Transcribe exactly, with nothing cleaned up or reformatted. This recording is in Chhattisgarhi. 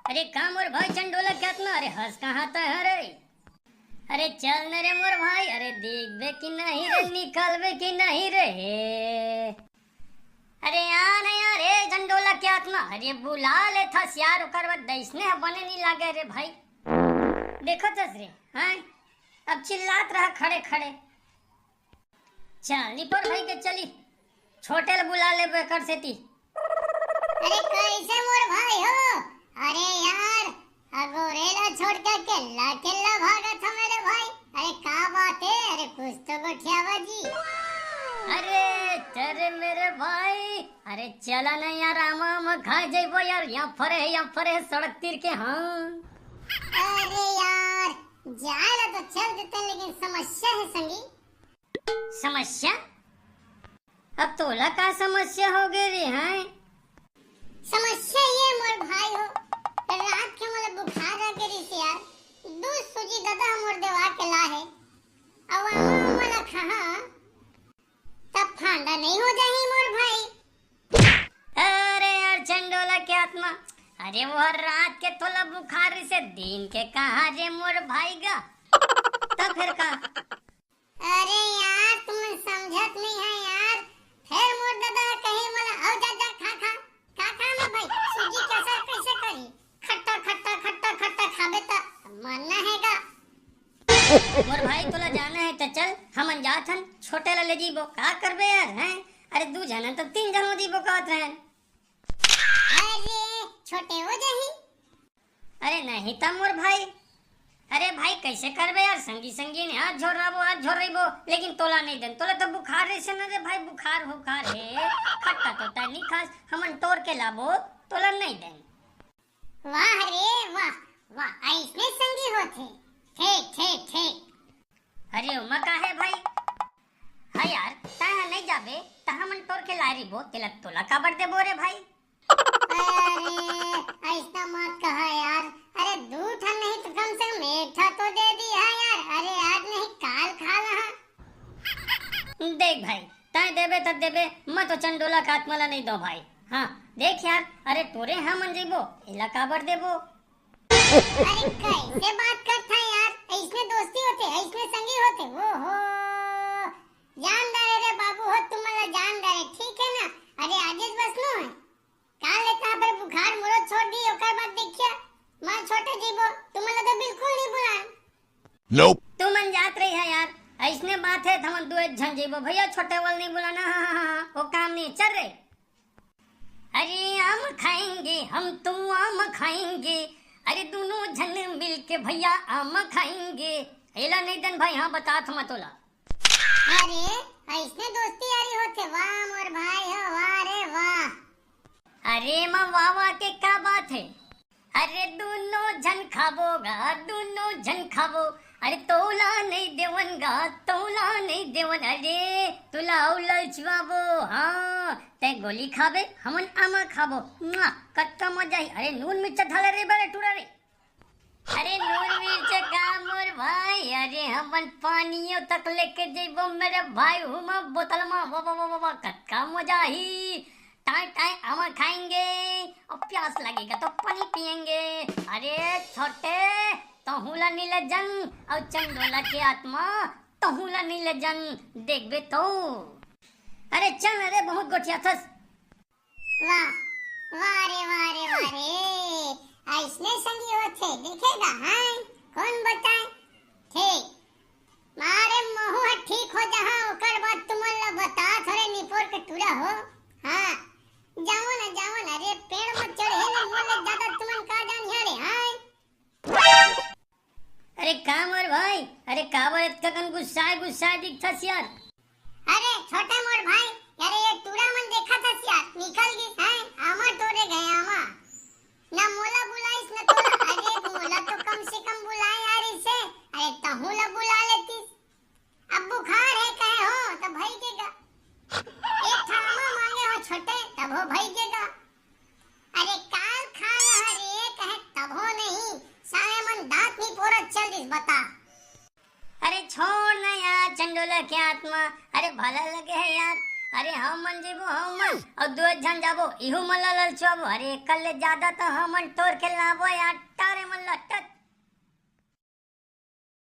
अरे का मोर भाई चंडोला के आत्मा, अरे हंस कहाँ तै हरे? अरे चल न रे मोर भाई, अरे देखबे कि नहीं रे, निकलबे कि नहीं रे? अरे आ ना यार, ए चंडोला के आत्मा, अरे बुला लेथस यार, ओकर बाद अइसने ह बने नहीं लागे रे भाई। देखत हस रे, हाँ? अब चिल्लात रहा खड़े खड़े। चल, निपोर भाई के चली, छोटे ल बुला लेबो एकर सेती। अरे कैसे मोर भाई हो? अरे यार, अगोरे ला छोड़ के अकेल्ला अकेल्ला भागत हव मेरे भाई। अरे का बात है? अरे कुछ तो गोठियावा जी। अरे तेरे मेरे भाई, अरे चला ना यार, आमा आमा खा जइबो यार, यहाँ फरे है, यहाँ फरे है सड़क तीर के, हाँ। अरे यार, जाए ला तो चल देते, लेकिन समस्या है संगी। समस्या? अब तोला का समस्या हो गई रे, हैं? समस्या ये मोर भाई हो, रात के मोला बुखार आ गे रिस यार, दू सूजी ददा मोर देवा के ला है, अब आमा मोला खाहा, तब फांदा नहीं हो जाही मोर भाई। अरे यार चंडोला के आत्मा, अरे वो रात के तोला बुखार रिसे, दिन के कहा रे मोर भाई गा? तब फिर का? अरे यार, तुम समझत नहीं है यार। फिर मोर दादा कहे मोला, "आओ जा, जा, खा, खा, खा, खा ना भाई, सूजी कैसा, कैसे करी? खट्टा, खट्टा, खट्टा, खट्टा खाबे त मरना है गा।" मोर भाई, तोला जाना है त चल, हमन जात हन, छोटे ला ले जीबो। का करबे यार, हैं? अरे दू झन हन त तीन झन हो जीबो कहत रहन। अरे छोटे हो जाही। अरे नहीं त मोर भाई, अरे भाई कैसे करबे यार, संगी संगी ने हाथ झोराबो, हाथ झोराबो, लेकिन तोला नहीं देन, तोला तो बुखार रहिसे न रे भाई, बुखार हुखार है, खट्टा तो तै नहीं खास, हमन टोर के लाबो, तोला नहीं देन। वाह रे वाह, वाह, ऐसने संगी होथे। ठीक, ठीक, ठीक। अरे ओमा का है भाई? हाँ यार, तै ह नहीं जाबे, त हमन टोर के लाय रिबो, तेला तोला काबर देबो रे भाई? अरे, ऐसना मत कहा यार। अरे, दू ठन नहीं तो कम से कम एक ठा तो दे दिहा यार। अरे यार, नहीं काल खा लहा। देख भाई, तै देबे त देबे, मैं तो चंडोला के आत्मा ला नहीं दो भाई। हाँ, देख यार, अरे तोरे हमन जइबो, एला काबर देबो? अरे कैसे बात करथा यार, ऐसने दोस्ती होथे, ऐसने संगी होथे, वो हो। जान डारे रे बाबू हो, तुमन ला जान डारे, ठीक है ना? अरे आजेच बस नो है, काल लेता फिर बुखार मोरो छोड़ दी, ओकर बाद देखिया, मैं छोटे जीबो, तुमन ला तो बिल्कुल नहीं बुलान। Nope। तुमन जात रही है यार, ऐसने बात है, त हमन दो एक झन जीबो भैया, छोटे वाल नहीं बुलाना, हाँ, हाँ, हाँ, हाँ, वो काम नहीं, चल रे। अरे आम खाएंगे हम तो आम खाएंगे, अरे दोनों झन मिलके भैया आम खाएंगे। एला नहीं देन भाई, हाँ बतात हँव मैं तोला। अरे ऐसने दोस्ती यारी होथे, वाह मोर भाई हो, वाह रे वाह। अरे माँ वाह वाह के का बात है? अरे दोनों झन खाबो गा, दोनों झन खाबो। अरे तोला नहीं देवन गा, तोला नहीं देवन। अरे तोला अउ ललचवाबो, हाँ। तै गोली खाबे, हमन आमा खाबो। मुआ, कतका मजा ही। अरे नून मिर्चा धाले रे बड़े टूरा रे। अरे नून मिर्चा का मोर भाई, अरे हमन पानियो तक लेके जइबो मेरे भाई, हुमा बोतल मा। वाह, वाह, वाह, वाह, वाह, कतका मजा ही। टाय टाय आमा खाएंगे और प्यास लगेगा तो पानी पिएंगे। अरे छोटे, तहूँ ला नी ले जन, और चंडोला के आत्मा, तहूँ ला नी ले जन, देखबे तो। अरे चल, अरे बहुत गोठियाथस। वाह, वाह रे, वाह रे, वाह रे, ऐसने संगी होथे, देखे गा, हाँ? कौन बताए? ठीक, मारे महू ह ठीक हो जाहा, ओकर बाद तुमन ला बता, थोरे निपोर के टूरा हो। हाँ, जाओ ना, जाओ ना, अरे पेड़ में चढ़े ले, मोर ले ज्यादा तुमन का जानिहा रे, हाँ? अरे का मोर भाई, अरे काबर अतका कन गुस्साए गुस्साए दिखथस यार? अरे छोटा मोर भाई, अरे ये टूरा मन देखथस यार, निकल गिस है, आमा टोरे गए आमा। ना मोला बुलाइस न तोला, अरे मोला तो कम से कम बुलाए यार इसे, अरे तहूँ ला बुला लेतिस। अब बुखार है कहे हो तो भई के गा। एक ठा आमा मांगे हो छोटे, तभो भई के गा। अरे काल खा लहा रे कहे तभो नहीं, साले मन दांत नहीं पोरत चल दिस बता। अरे छोड़ ना यार चंडोला के आत्मा, अरे भला लगे है यार। अरे हमन जेबो हमन, अउ दू झन जाबो, इहू मन ला ललचुआबो। अरे एकर ले ज्यादा तो हमन टोर के लाबो यार।